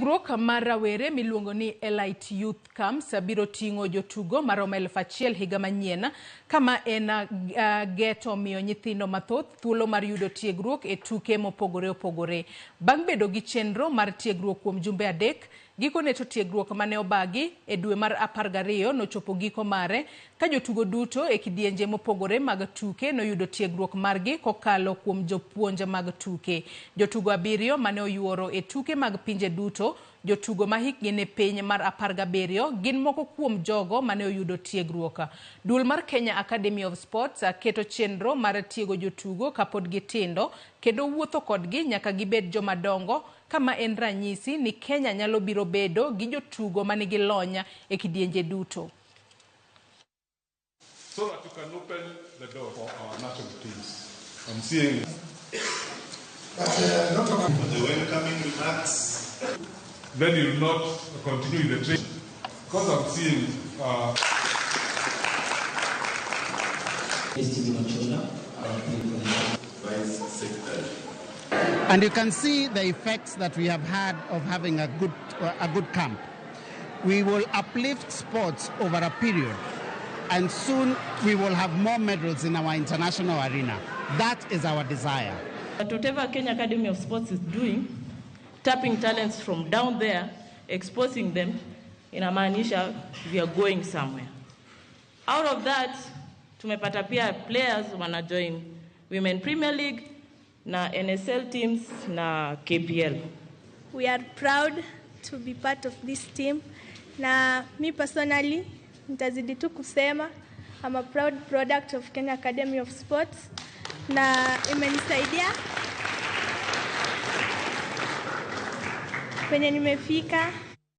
Tiegruok mar rawere miluongo ni Elite Youth Camps biro ting'o jotugo maromo 1000 higa manyien kama en geto miyo nyithindo mathoth thuolo mar yudo tiegruok e tuke mopogore opogore. Bang' bedo gi chenro mar tiegruok kuom jumbe adek, gikone to tiegruok mane obagi e dwe mar 12 nochopo giko mare ka jotugo duto e kidienje mopogore mag tuke noyudo tiegruok margi kokalo kuom jopuonj mag tuke. Jotugo abiriyo mane oyuoro e tuke mag pinje duto, jotugo ma hikgi ni piny mar 17 gin moko kuom jogo mane oyudo tiegruok. Duol mar Kenya Academy of Sports keto chenro mar tiego jotugo kapod gitindo kendo wuotho kodgi nyaka gibed joma dongo kama en ranyisi ni Kenya nyalo biro bedo gi jotugo manigi lony e kidienje duto. So that you can open the door for our national teams. I'm seeing. But not on the welcoming remarks. Then you will not continue the training. Because I'm seeing. Vice Secretary. And you can see the effects that we have had of having a good camp. We will uplift sports over a period, and soon we will have more medals in our international arena. That is our desire. But whatever Kenya Academy of Sports is doing, tapping talents from down there, exposing them, inamaanisha we are going somewhere. Out of that, tumepata pia players wana join Women Premier League, na NSL teams, na KPL. We are proud to be part of this team. Na me personally, nitazidi tu kusema, I'm a proud product of Kenya Academy of Sports. Na imenisaidia kwenye nimefika.